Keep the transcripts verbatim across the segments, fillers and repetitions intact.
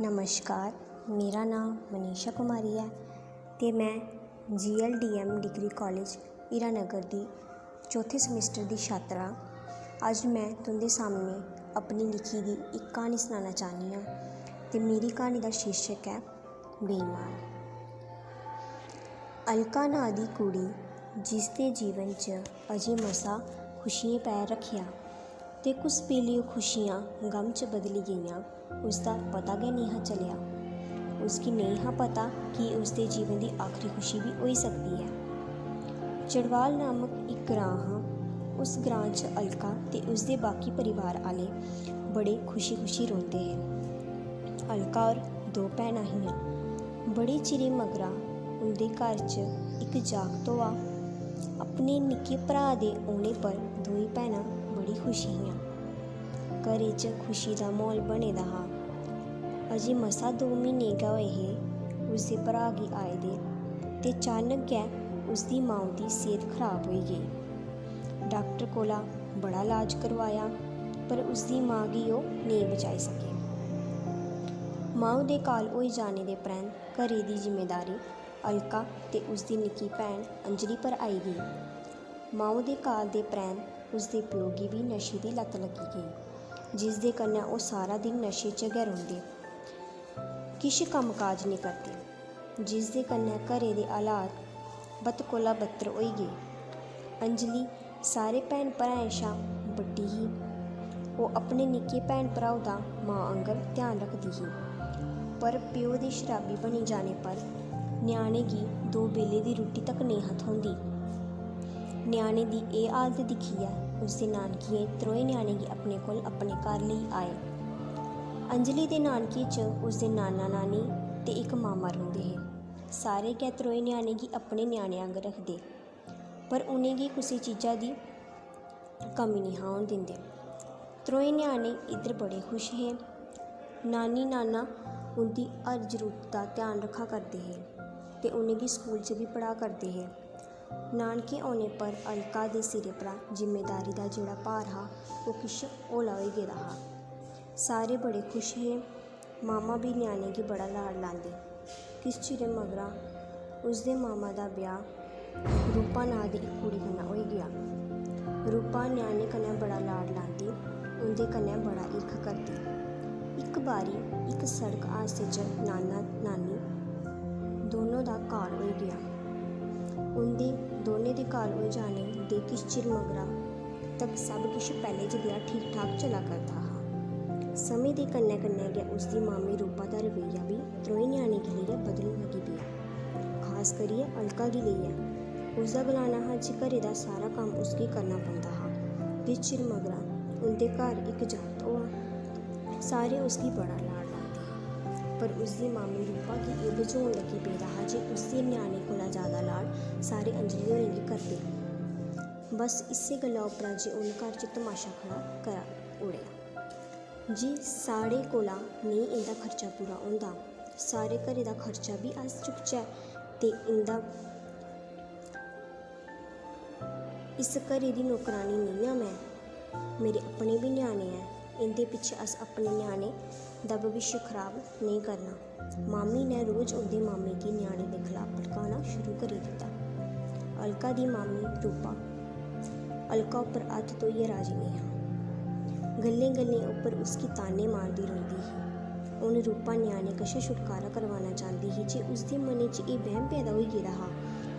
नमस्कार, मेरा नांऽ मनीषा कुमारी ऐ ते में जीएलडीएम डिग्री कॉलेज हीरानगर दी चौथे सेमेस्टर दी छात्रा आं। अज्ज में तुं'दे सामनै अपनी लिखी दी इक क्हानी सनाना चाह्न्नी आं ते मेरी क्हानी दा शीर्षक ऐ बेईमान। अलका नांऽ दी कुड़ी, जिसदे जीवन च अजें मसा खुशियें पैर रक्खेआ ते कुस बेल्लै ओह् खुशियां गम च बदली गेइयां, उसदा पता गै नेईं हा चलेआ। उसगी नेईं हा पता कि उसदे जीवन दी आखरी खुशी बी होई सकदी ऐ। चड़वाल नामक इक ग्रांऽ हा। उस ग्रांऽ च अलका ते उसदे बाकी परिवार आह्ले बड़े खुशी-खुशी रौंह्दे हे। अलका होर दो भैनां हियां। बड़े चिरे मगरा उं'दे घर च इक जागत होआ। अपने निक्के भ्राऽ दे औने पर दोऐ भैनां बड़ी खुश हियां। घरै च खुशी दा म्हौल बने दा हा। अजें मसा दो म्हीने गै होए हे उसदे भ्राऽ गी आए दे, ते अचानक गै उसदी माऊ दी सेह्त खराब होई गेई। डाक्टर कोला बड़ा लाज करवाया, पर उसदी मां गी ओह् नेईं बचाई सके। माऊ दे काल होई जाने दे परैंत घरै दी जिम्मेदारी अलका ते उसदी निक्की भैन अंजलि पर आई गेई। माऊ दे काल दे परैंत उसदे प्यो गी बी नशे दी लत्त लग्गी गेई, जिसदे कन्नै ओह् सारा दिन नशे च गै रौंह्दे। किश कम्म-काज नेईं करदे, जिसदे कन्नै घरै दे हालात बद कोला बदतर होई गे। अंजलि सारे भैन-भ्राएं शा बड्डी ही। ओह् अपने निक्के भैन-भ्राऊ दा मां आंगर ध्यान रखदी ही, पर प्यो दे शराबी बनी जाने पर ञ्याणे गी दो बेल्ले दी रुट्टी तक नेईं हा थ्होंदी। ञ्याणे दी एह् हालत दिक्खियै उसदे नानकिये त्रौए ञ्याणे गी अपने कोल अपने घर लेई आए। अंजलि दे नानकिये च उसदे नाना-नानी ते इक मामा रौंह्दे हे। सारे गै त्रौए ञ्याणे गी अपने ञ्याणे आंगर रखदे, पर उ'नेंगी कुसै चीजा दी कमी नेईं हा होन दिंदे। त्रौए ञ्याणे इद्धर बड़े खुश हे। नानी-नाना उं'दी हर जरूरत दा ध्यान रक्खा करदे हे ते उ'नेंगी स्कूल च बी पढ़ा करदे हे। नानके औने पर अलका दे सिरै परा जिम्मेदारी दा जेह्ड़ा भार हा, ओह् किश हौला होई गेदा हा। सारे बड़े खुश हे। मामा बी ञ्याणे गी बड़ा लाड लांदे। किश चिरे मगरा उसदे मामा दा ब्याह् रूपा नांऽ दी इक कुड़ी कन्नै होई गेआ। रूपा ञ्याणे कन्नै बड़ा लाड लांदी, उं'दे कन्नै बड़ा हिरख करदी। इक बारी इक सड़क हादसे च नाना-नानी दोनों दा काल होई गेआ। उं'दे दौनें दे काल होई जाने दे किश चिर मगरा तक सब किश पैह्ले जनेहा ठीक-ठाक चला करदा हा। समें दे कन्नै-कन्नै गै उसदी मामी रूपा दा रवैया बी त्रौए ञ्याणें गी लेइयै बदलन लगी पेआ, खास करियै अलका गी लेइयै। उसदा गलाना हा जे घरै दा सारा कम्म उसगी करना पौंदा हा। किश चिर मगरा उं'दे घर इक जागत होआ। सारे उसगी बड़ा लाड लांदे हे, पर उसदी मामी रूपा गी एह् बझोन लगी पेदा हा जे उसदे ञ्याणे कोला जैदा लाड सारे अंजलि होरें गी करदे। बस इस्सै गल्ला उप्परा जे उन्न घर च तमाशा खड़ा करा ओड़ेआ जे साढ़े कोला नेईं इं'दा खर्चा पूरा होंदा, सारे घरै दा खर्चा बी अस चुकचै ते इं'दा इस घरै दी नौकरानी नेईं आं में, मेरे अपने बी ञ्याणे ऐ, इं'दे पिच्छें अस अपने ञ्याणे दा भविष्य खराब नेईं करना। मामी ने रोज उं'दे मामे गी ञ्याणे दे खलाफ भड़काना शुरू करी दित्ता। अलका दी मामी रूपा अलका उप्पर हत्थ धोइयै राजी नेईं हा। गल्लें-गल्लें उप्पर उसगी ताने मारदी रौंह्दी ही। हून रूपा ञ्याणे कशा छुटकारा करवाना चांह्दी ही जे उसदे मनै च एह् बैह्म पैदा होई गेदा हा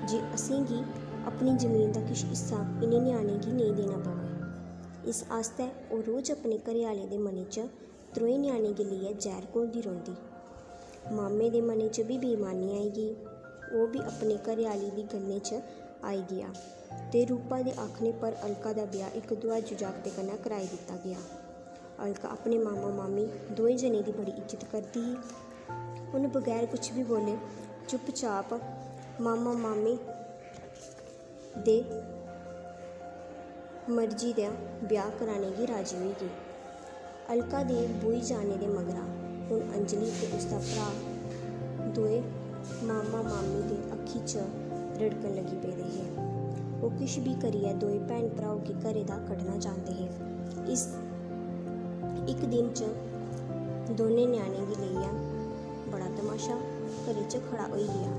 जे असेंगी अपनी जमीन दा किश हिस्सा इ'नें ञ्याणें गी नेईं देना पवै। इस आस्तै ओह् रोज अपने घरै आह्ले दे मनै च त्रौए ञ्याणें गी लेइयै जैह्र घोलदी रौंह्दी। मामे दे मनै च बी बेईमानी आई गेई। ओह् बी अपने घरै आह्ली दी गल्लें च आई गेआ ते रूपा दे आखने पर अलका दा ब्याह् इक दुहाजू जागतै कन्नै कराई दित्ता गेआ। अलका अपने मामा-मामी दोऐ जनें दी बड़ी इज्जत करदी ही। उन्न बगैर कुछ बी बोले चुप्पचाप मामा-मामी दे मर्जी दा ब्याह् कराने गी राजी होई गेई। अलका दे ब्होई जाने दे मगरा हून अंजलि ते उसदा भ्राऽ दोऐ मामा-मामी दे अक्खीं च रड़कन लगी पेदे हे। ओह् किश बी करियै दोऐ भैन-भ्राऊ गी घरै दा कड्ढना चांह्दे हे। इस इक दिन च दौनें ञ्याणें गी लेइयै बड़ा तमाशा, घरै च खड़ा होई गेआ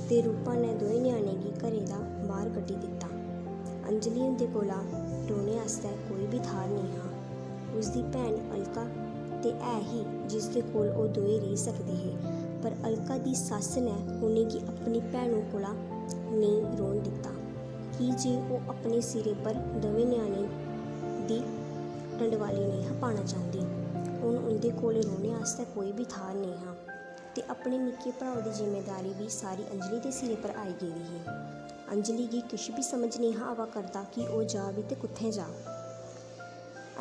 ते रूपा ने दोएं ञ्याणें गी घरै दा बाह्र कड्ढी दित्ता। अंजलि हुंदे कोला रौह्ने आस्तै कोई बी थाह्र नेईं हा। उसदी भैन अलका ते है ही, जिसदे कोल ओह् दोए रेही सकदे हे, पर अलका दी सस्स ने उ'नेंगी अपनी भैनू कोला नेईं रौह्न दित्ता, की जे ओह् अपने सिरै पर दमें ञ्याणें दी टंडवाली नेईं हा पाना चांह्दी। हून उं'दे कोल रौह्ने आस्तै कोई बी थाह्र नेईं हा ते अपने निक्के भ्राऊ दी जिम्मेदारी बी सारी अंजलि दे सिरै पर आई गेदी ही। अंजलि गी किश बी समझ नेईं हा आवा करदा कि ओह् जा बी ते कुत्थें जा।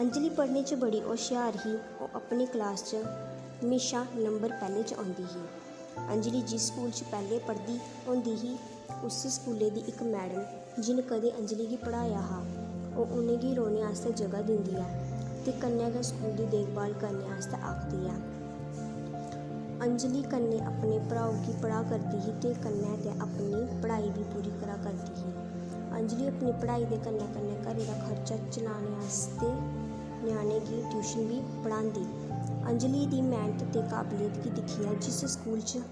अंजलि पढ़ने च बड़ी होशियार ही। ओह् अपनी क्लास च म्हेशा नंबर पैह्ले च औंदी ही। अंजलि जिस स्कूल च पैह्ले पढ़दी होंदी ही, उस स्कूलै दी इक मैडम, जिन कदें अंजलि गी पढ़ाया हा, ओह् उ'नेंगी रौह्ने आस्तै जगह दिंदी ऐ ते कन्नै गै स्कूल दी देखभाल करने आस्तै आखदी ऐ। अंजलि कन्नै अपने भ्राऊ गी पढ़ा करदी ही ते कन्नै गै अपनी पढ़ाई बी पूरी करा करदी ही। अंजलि अपनी पढ़ाई दे कन्नै कन्नै घरै दा खर्चा चलाने आस्तै ञ्याणें गी ट्यूशन बी पढ़ांदी। अंजलि दी मेह्नत ते काबलियत गी दिक्खियै जिस स्कूल च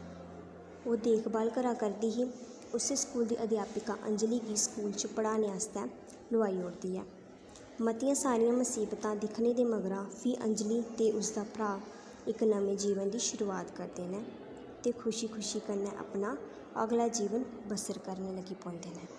ओह् देखभाल करा करदी ही, उस्सै स्कूल दी अध्यापिका अंजलि गी स्कूल च पढ़ाने आस्तै लोआई ओड़दी ऐ। मतियां सारियां मसीबतां दिक्खने दे मगरा फ्ही अंजलि ते उसदा भ्राऽ इक नमें जीवन दी शुरुआत करदे न ते खुशी-खुशी कन्नै अपना अगला जीवन बसर करन लगी पौंदे न।